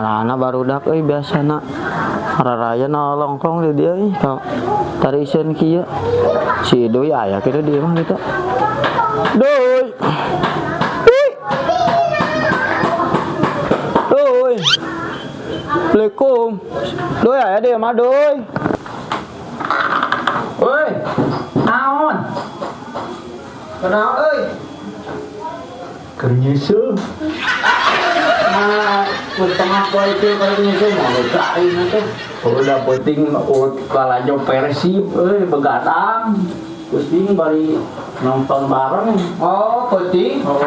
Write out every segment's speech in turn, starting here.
Kamarana barudak euy biasana. Raraya nongkrong di dieu euy ka tariseun kieu. Si Doi aya kitu di imah gitu. Doi. Doi. Doi. Assalamualaikum. Doi aya di imah, Doi. Woi, naon? Kunaon euy? Keur nyeuseum. Nah, tengah poe itu kalau nyeuseum mah geus aing teh. Udah penting urut kalajo Persib euy, begadang. Pusing bari nonton bareng. Oh, penting. Oh,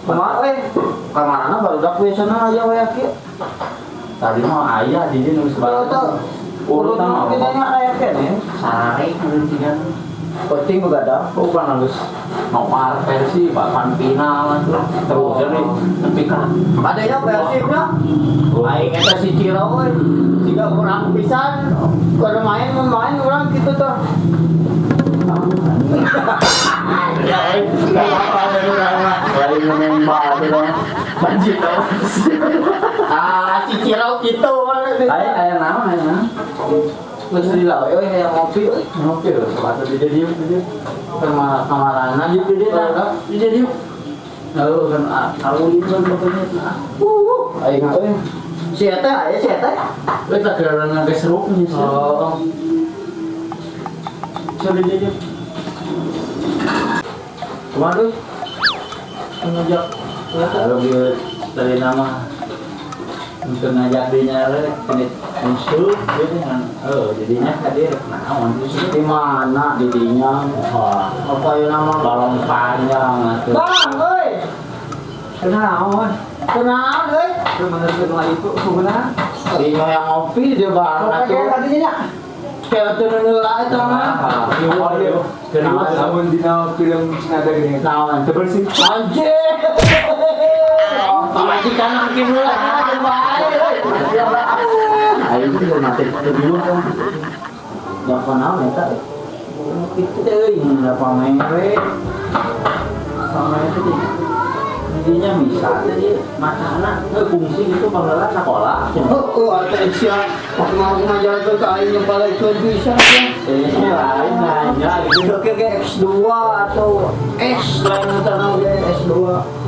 Kumaha euy? Kamarana barudak biasana aya we kieu. Tadi mah aya di dieu nu Tuh, urut urutan mah kita nya aya keneh. Sare meureun cigan. Penting begadang. Oh, kan geus nomar Persib bahkan final tuh. Terus jadi nepi ka Adanya Persibnya. Aing eta si Ciro euy. Siga urang pisan. Keur main main urang kitu tuh. Ya, euy, enggak apa-apa dari urang mah. Lain nembak atuh dong. Banjir dong. Ah, si Ciro kitu. Aya aya naon, aya naon? Geus lila we euy hayang ngopi euy. Ngopi lho, sepatu di dieu di dieu. Kamarana Di dieu di dieu. Lalu kan alun kan pokoknya nah. Aing euy. Si eta aya si eta. Euy, tak kira ngagesruk nya sih. Oh. Di dieu. Kumaha euy? Ngajak kalau dia dari nama untuk ngajak dia nyare ini musuh dia dengan, oh, jadinya hadir naon Di mana didinya? Wah, Apa ieu nama? Balong panjang atuh. Bang, euy. Kunaon? Kunaon euy? Itu bener bener itu kunaon? Dinya yang ngopi dia bareng atuh. Tadinya. Kayak teu heula eta mah. Namun dina film Cinada gini. Naon? Terbersih. Anjir. Pamajikan makin heula teh bae. Ayo itu mati dulu kan. Japa naon eta? Itu teh euy, Berapa mere? Sama itu intinya bisa jadi macana fungsi itu panggilan sekolah. Oh, atuh sia waktu mau ngajarkeun ka aing nyepelekeun pisan ya. Lain nanya gitu. Udah kayak X2 atau S lain eta ge S2.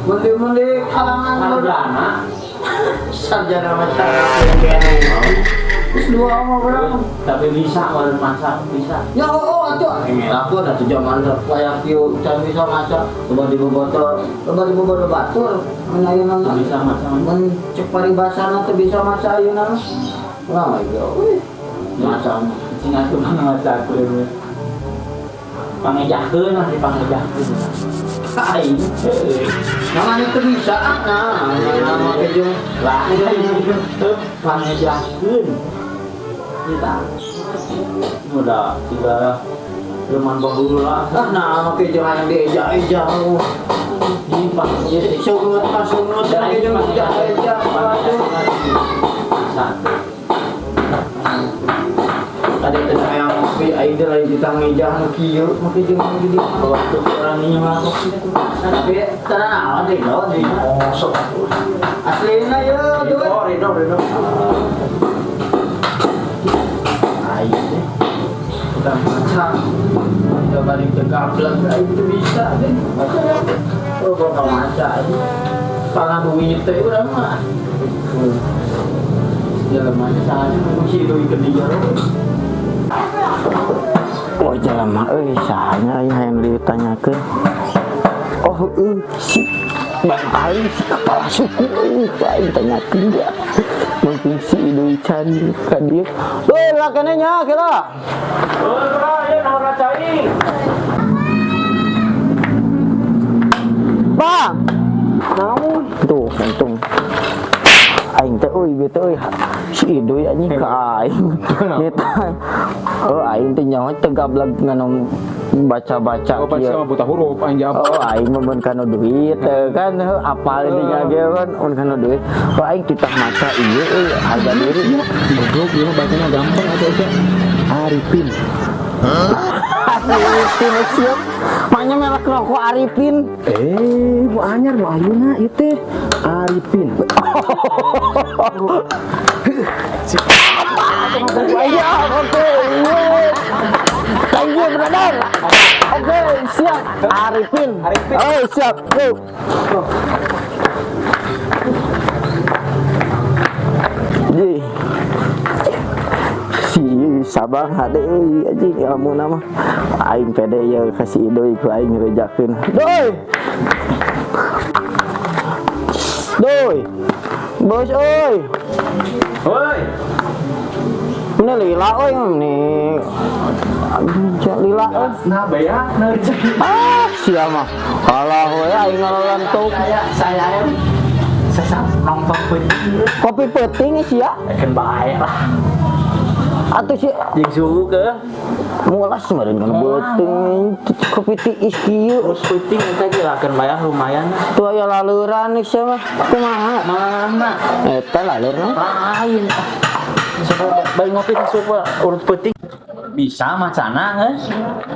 Mendi-mendi kalangan Sarjana. Sarjana masyarakat. S2 mah urang. Tapi bisa kalau masak bisa. Ya oh, atuh ini aku ada zaman kayak kieu can bisa masak, coba dibobotor, coba dibobotor batur mun ayeuna mah. Bisa masak. Mun cek paribasana teu bisa masak ayeuna mah. Wah, ieu euy. Masak mah. Cing atuh mah masak we. Pangejahkeun lah, dipangejahkeun. Aing Heeh. namanya teu bisa ah, nah, nama kejo. Lah, pangejahkeun. Kita udah tiga zaman baheula. Ah, nah, make jeung hayang dieja-eja. Di pang Sungut mah sungut make jeung eja-eja. Aduh. Satu. Tadi teh hayang ngopi aing teh lain ditang ngejah nu kieu make jeung gede. Waktu orang ini mah Tapi teu naon deui do deui. Oh, sok. Aslina ye duit. Ridho, ridho, ridho. Aing teh. Kita maca. Kita balik ke gablek aing teh bisa deh. Oh, bakal maca aja. Karena duit teh urang mah. Jalannya saja mesti duit ke dia. Oh, jelema euy, sahanya aing hayang ditanyakeun. Oh, heueuh, si Bang Ali si kepala suku euy, aing tanyakeun dia. Mungkin si Idoi can ka dieu. Euy, lakene nya kira. Oh, ya naon cai. Bang. Naon? Tuh, untung. Aing teh euy, bieu teh euy. Si Idoi anjing ka aing. Nita. Oh, aing teh nyaho teh gableg nganom baca-baca Oh, pasti kieu. sama buta huruf aing jawab. Oh, aing mah mun kana duit teh kan heuh, apal dinya ge kan mun kana duit. Oh, aing titah maca ieu euy harga diri nya. Goblok, ieu mah bacanya gampang atuh sia. Arifin. Arifin siap. Maknya merek rokok Arifin. Eh, nu anyar nu ayeuna ieu teh Arifin. Iya, oke. Thank you, brother. Oke, siap. Arifin. Oh, siap. Go. Ji. Si Sabang hade euy anjing ilmuna mah. Aing pede ye ka si Idoy ku aing ngerejakeun. Doi. Doi. Bos euy. Hoi. Ini lila euy nih. Aduh, lila euy. Nah, bayak nah. Ah, sia mah. Alah we aing ngalalantuk. Saya sesat nonton peuting. Kopi peuting sia. Kan bae lah. Atuh si Jeung suhu ke mulas meureun kana beuteung kopi tiis kieu. terus peuting eta ge lah kan bayar lumayan. Tuh aya laleuran sia mah. Kumaha? Mana Eta laleurna. lain. Bae ngopi teh suka urut peuting. Bisa macana geus.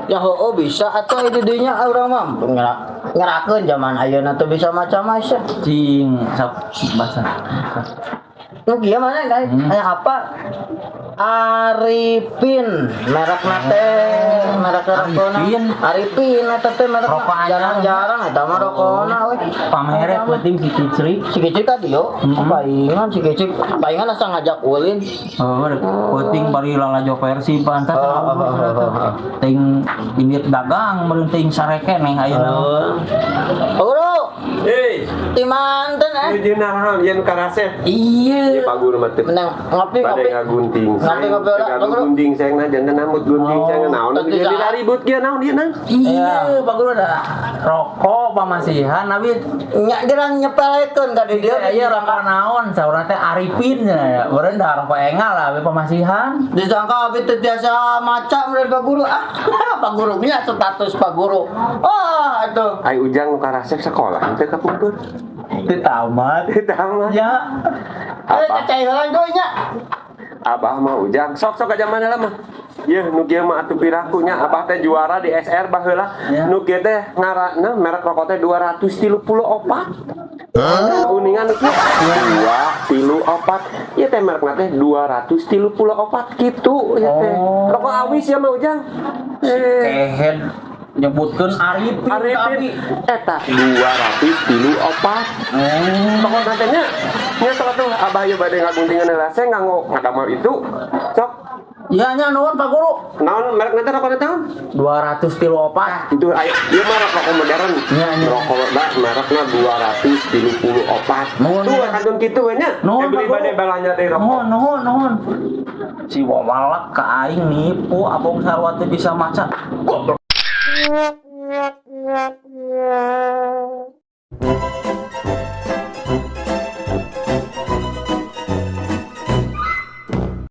Ya heueuh bisa atuh di dinya urang mah ngerakeun zaman ayeuna teh bisa macam-macam. Cing sap bahasa. Nu kieu mana kayak kayak apa? Arifin, merek teh, merek rokona. Arifin. Arifin eta teh merek Rokok anyar. jarang-jarang eta mah rokona we. Pamere peuting si Cicri. Si Kicik tadi yo, palingan si Kicik, palingan asa ngajak ulin. Oh, peuting bari lalajo versi pantas. Oh. Ting indit dagang meureun ting sareke neng ayeuna. Guru, Eh, di manten eh. ieu naon yen karasep. Iya. Ieu Pak Guru mah teu Menang ngopi Bade ngopi. ngagunting. Ngopi, ngopi, ulah. Ngagunting gunting sayang na janten namut gunting sayang naon Terus jadi bisa. ribut kieu naon ieu naon. Iya, Pak Guru ada rokok pamasihan abi Nya gerang nyepelekeun ka di dieu. iya iya rokok naon saurna teh Arifin cenah ya. Beureun dah rokok engal lah abi pamasihan. Disangka abi teu biasa maca meureun Pak Guru. Ah, Pak Guru nya status Pak Guru. Wah, atuh. Ai Ujang nu karasep sekolah teu kapungkur. Teu tamat. Teu tamat. Ya. Eh, Abah, cai heula deui nya. abah mah Ujang sok sok ka zaman heula mah. Yeuh nu kieu mah atuh piraku nya abah teh juara di SR baheula. Ya. Nu kieu teh ngaranna merek rokok teh 234. Hah? Uningan nu kieu. 234. Ieu teh merekna teh 234 kitu ieu teh. Oh. Rokok awis ya mah Ujang. Eh. Kehed nyebutkeun Arifin Arifin eta 234. Pokokna teh nya nya sok atuh abah ieu bade ngaguntingan heula saya nganggo ngadamel itu. Sok Ya nya nuhun Pak Guru. naon merekna teh rokok naon? 234. Itu aya ieu mah rokok modern. Nya, nya. Rokok da merekna 234. Nuhun. Tuh kantun kitu we nya. Nuhun, Eh, beli Pak Guru. bade balanja deui rokok. Nuhun, nuhun, nuhun. Si wawalak ka aing nipu abong sarua teh bisa maca. Goblok.